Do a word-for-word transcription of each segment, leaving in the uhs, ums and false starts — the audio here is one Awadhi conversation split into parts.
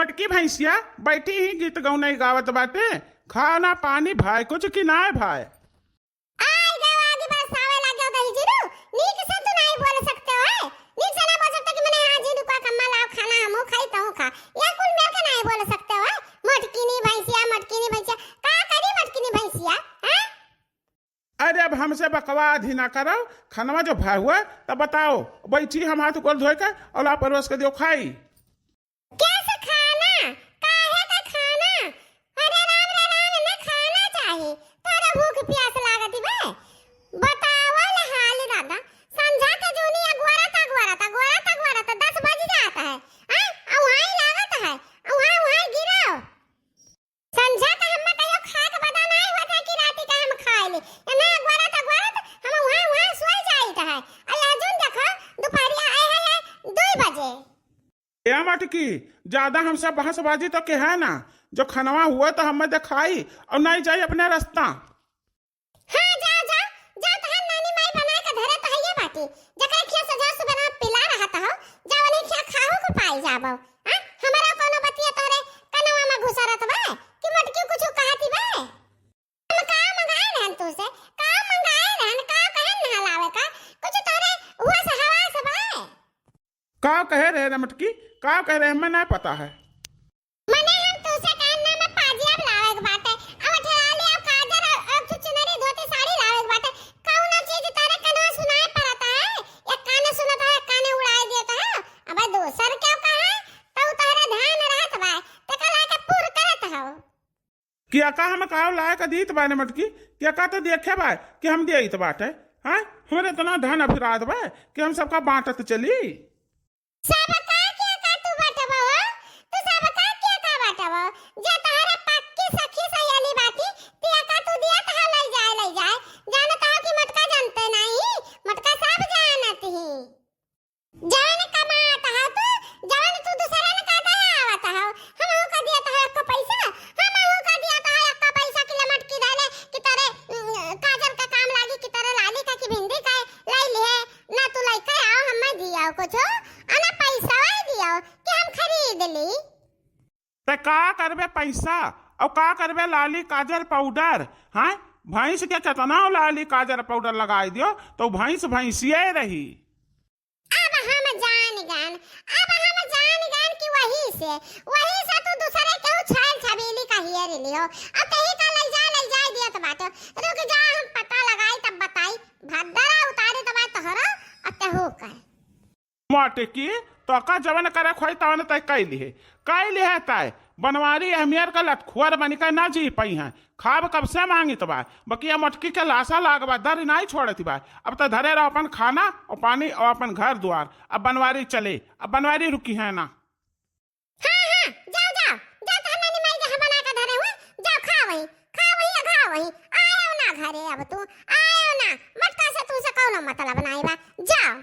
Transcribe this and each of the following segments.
मटकी भैंसिया बैठी ही गीत गौनई गावत बाटे, खाना पानी भाई कुछ कि नाय भाई। आई गयो आगे बरसावे लाग्यो दही जीरू, नीक से तू नाय बोल सकते हो, हैं? नीक से ना बोल सकते कि मने हाँ जीरू का कम्मा लाओ खाना हमहू खाई तहू खा। या कुल मेर के नाय बोल सकते हो, हैं? मटकिनी भैंसिया, मटकिनी भैंसिया, का करी मटकिनी भैंसिया, हैं? अरे अब हमसे बकवाद ही ना करो, खनवा जो भा हुआ तब बताओ, बैठी हम हाथ गोड़ धोए के और ला परोस के दियो खाई। कैसे खाना? काहे का खाना? अरे राम रे राम, एमे खाना चाही। तोरा भूख प्यास लागत बे? बतावल हाल दादा, संझा के जूनी अगुआरत, अगुआरत, अगुआरत, अगुआरत, दस बज जात है। हाँ? आ वहीं लागत है, आ वहीं, वहीं गिराओ। संझा के हम्मे कहियो खा के पता नाहीं होत है कि राती का हम खाए ले। एमे अगुआरत, अगुआरत हम वहाँ, वहाँ सोए जाइत है। आ यह जून देखो, दुपहरिया आए है, है दुई बजे। ए मटकी, ज्यादा हमसे बहसबाजी तो के है ना, जो खनवा हुआ तो हमें देखाई और नहीं जाई अपने रास्ता। हाँ, जाओ, जाओ, जाओ, तोहार नानी माई बनाए के धरे तो हइये बाटी। जकरे खिया सजा सुबह पिला रहत हो, जाओ नहीं खिया खाहू को पाई जाबो। हाँ, हमारा कोनो बतिया तोरे कनवा में घुसरत बा कि मटकी कुछ कहती बा? हम का मंगाए रहन तू से? का मंगाए रहन? का कहन नहलावे का? कुछ तोरे हुआ से हवास बा? का कहे रहे रे मटकी, का कहे रहे, हमें ना पता है। मने हम तूसे कहन ना में पाजिया लावे के बाटे, अब ठेलाली, अब काजर, अब, अब तू चुनरी धोती साड़ी लावे के बाटे। कौनो चीज तारे कनवा सुनाए पड़ता है, एक काने सुनत है, एक काने उड़ाए देत है। अब दूसर क्या कहा, तू तोहरे ध्यान रहत बा, ते कला के पूर करत हो। कि अका हम काव लाए का दीत बाने मटकी, कि अका तो देखे बा कि हम देइत बाटे। हाँ, हमरे इतना धन अभिराध बा कि हम सबका बांटत चली। सबका के का तू बटबो हो? तू सबका के का बटबो? जे तोहरे पक्की सखी सहेली बाटी, तिया का तू दिया तहा लई जाए, लई जाए। जानत हो कि मटका जानते नहीं, मटका सब जानत ही। जवन कमात हो तू, जवन तू दूसरे न का दया आवत हो, हमहू का दिया तहा एको पैसा, हमहू का दिया तहा एको पैसा कि ले मटकी धैले कि तोरे, उम, काजर का काम लागी कि तोरे लाली का कि भिंडी का लाई लिहे, ना तू लइका आओ, हमें दियो कुछ, आ ना पैसा दियो कि हम खरीद ली। ते का करबे पैसा, और का करबे लाली काजर पाउडर, हाँ? भैंस के केतना लाली काजर पाउडर लगाई दियो, तो भैंस भैंसिए रही। अब हम जान गन, अब हम जान गन कि वही से, वही से तू दूसरे केहू छैल छबीली का हियर लियो। अब तेही का लई जा, लई जा दियत बाटे। रुक जा, हम पता लगाई तब बताई। भद्दरा उतारे तब तोहरो, अब तेहू कहे। मटकी, तोका जवन करे खोई तवन तय कई लिहे। कई लिहे तय। बनवारी अहमियर का लतखुअर बनिका ना जी पई हैं। खाब कब से मांगित बा। बकिया मटकी के लासा लाग बा, दर नाई छोड़त बा। अब त धरे रहो अपन खाना और पानी और अपन घर द्वार। अब बनवारी चले। अब बनवारी रुकी है ना। हाँ, हाँ, जाओ, जाओ। जाओ त हमारी माई जहाँ बना के धरे हुए, जाओ खा वहीं। खा वहीं या घा वहीं। आयो ना घरे अब तू। आयो ना। मटका से तू से कौनो मतलब नाई बा। जाओ।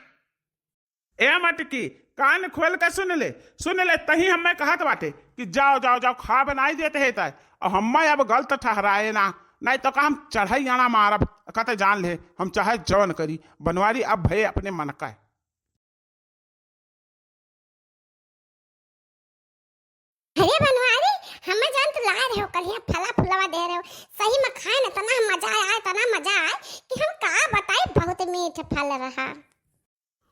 ए मटकी, कान खोल के सुन ले, सुन ले, तही हमें कहत बाटे कि जाओ, जाओ, जाओ, खा बनाई देते है तय, और हमें अब गलत ठहराए ना, नहीं तो का हम चढ़ाई आना मारब, कहते जान ले, हम चाहे जवन करी, बनवारी अब भये अपने मन का है। अरे बनवारी, हमें जान तू लाए रहे हो, कल यहाँ फला फुलवा दे रहे हो, सही में खाए ना, तना मजा आए, तना मजा आए कि हम का बताई, बहुत मीठ फल रहा।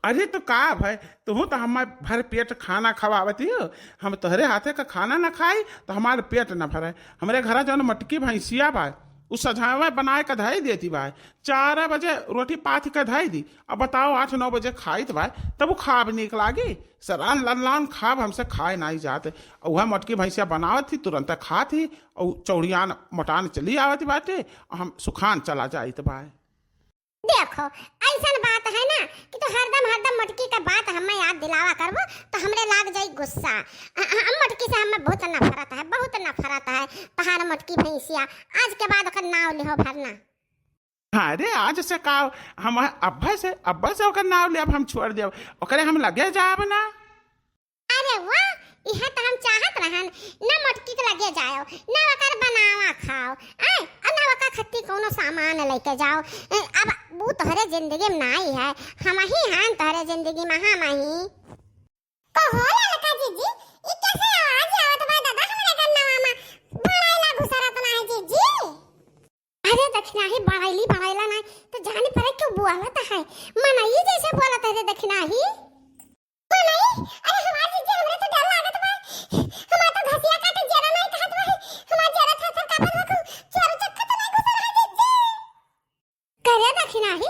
अरे तो का भाई, तुहू तो हमार भर पेट खाना खवावती हो, हम तोहरे हाथे का खाना ना खाई तो हमार पेट ना भरे। हमरे घरा जौन मटकी भैंसिया बा, उ सझावे बनाए के धई देती बा, चार बजे रोटी पाथ के धई दी। अब बताओ, आठ नौ बजे खाइत बा, तब उ खाब नीक लागी? सरान लनलान खाब हमसे खाए नाई जात। और वह मटकी भैंसिया बनावत थी, तुरंत खात ही, और चौड़ियान मोटान चली आवत बाटे, और हम सुखान चला जाइत बा। देखो, ऐसन बात है ना कि तू हरदम, हरदम मटकी का बात हमें याद दिलावा करबो, तो हमरे लाग जाई गुस्सा। अ-, अ-, मटकी से हमें बहुत नफरत है, बहुत नफरत है। तहार मटकी भैंसिया, आज के बाद ओकर नाव लिहो भरना। अरे, आज से का, हम अब्बे से, अब्बे से ओकर नाव लेब, हम छोड़ देब, ओकरे हम लगे जाब ना। अरे वाह, इहे त हम चाहत रहन, न मोटकी के लगे जाओ, न ओकर बनावा खाओ, आय, और न ओकर खत्ती कौनो सामान लेके जाओ। ए, अब वो तोहरे जिंदगी में नाई है, हम ही हैं तोहरे जिंदगी में, हम ही। कहो ललका जीजी, ई कैसे आवाज आवत अरे दखिनाही, बड़ैली बड़ैला नाहीं, तो जानी परे क्यों बोलत है? मनई जैसे बोलत है रे दखिनाही। मनई, अरे हमार जीजी, हमरे तो डर लागत बा। हमार तो घसिया काटे, जरा नाहीं कहत बा। हमार जरा थर थर कांपत बा, चोर चक्का तो नाहीं घुसल है जीजी। करे दखिनाही,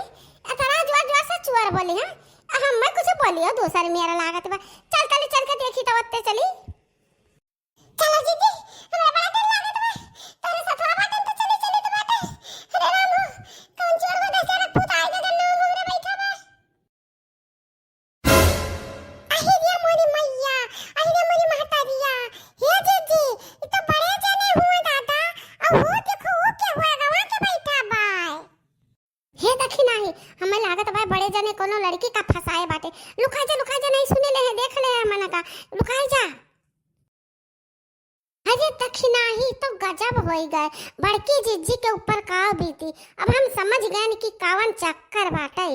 इतना जोर जोर से चोर बोली है, आ हम मैं कुछ बोलियो दूसर मेरा लागत बा। चल चली, चल के देखी तो उत्ते चली। चलो जीजी, हमरा बड़ा डर लागत बा। तोरे सथवा बाटन तो चली चली तो बाटे। अरे राम हो, कौन चोर वो दशहरा पूत आए गगन नाम हमरे बैठा बा। अहि रे मोरी मैया, अहि रे मोरी महतारिया। हे जीजी, ई तो बड़े जने हुए दादा। अब हो देखो, वो के हुआ गवा के बैठा बा। हे दखिनाही, हमें लागत बा बड़े जने कोनो लड़की का फंसाए बाटे। लुकाए जा, लुकाए जा, नहीं सुने ले हैं, देख ले हैं मन का। लुकाए जा। अरे दखिनाही तो गजब होई गए, बड़की जीजी के ऊपर का बीती। अब हम समझ गए कि कावन चक्कर बाटे।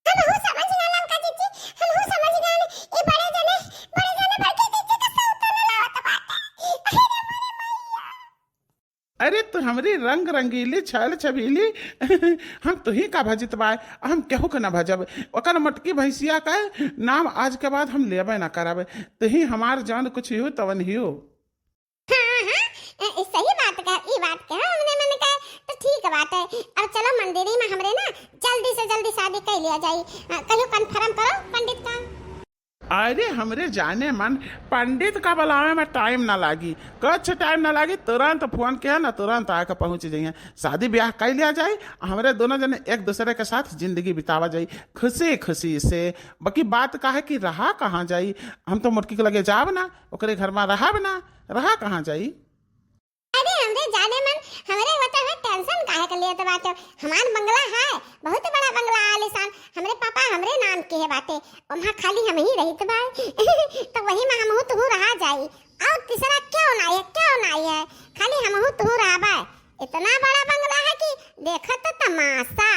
हम हूँ समझ गए ललका जीजी, हम हूँ समझ गए। ई बड़े जने, बड़े जने बड़की जीजी के सौतन लावत बाटे। अरे रे मोरे मैया। अरे तू हमरी रंग रंगीली छैल छबीली, हम तुही का भजित बाय, हम केहू के ना भजब। ओकर मोटकी भैंसिया का नाम आज के बाद हम लेबे ना करब। तुही हमार जान कुछ हियो तवन हियो। हाँ, हाँ, ए, ए, सही बात कह, ई बात कह, हमने मन कह, तो ठीक बात है। अब चलो मंदिरी में हमरे ना जल्दी से जल्दी शादी कर लिया जाई। अ, कहियो confirm करो पंडित का। अरे हमरे जाने मन, पंडित का बुलावे में time ना लागी, कुछ time ना लागी, तुरंत phone किया ना, तुरंत आके पहुँच जाइए। शादी ब्याह कर लिया जाए, हमरे दोनों जने एक दूसरे के साथ जिंदगी बितावा जाए, खुशी खुशी से। बाकी बात का है कि रहा कहाँ जाई, हम तो मोटकी के लगे जाब ना, ओकरे घर में रहब ना, रहा कहाँ जाई। अरे हमरे जाने मन, हमरे होते हुए tension काहे के लेत बाटे? हमार बंगला है, बहुत बड़ा बंगला आलीशान, हमरे पापा हमरे नाम के है बाटे, वहाँ खाली हम ही रहित बा। तो वही में हमहू तुहू रहा जाई। और तीसरा क्यों ना है, क्यों ना है, खाली हमहू तुहू रहबा। इतना बड़ा बंगला है कि देखत तो तमाशा।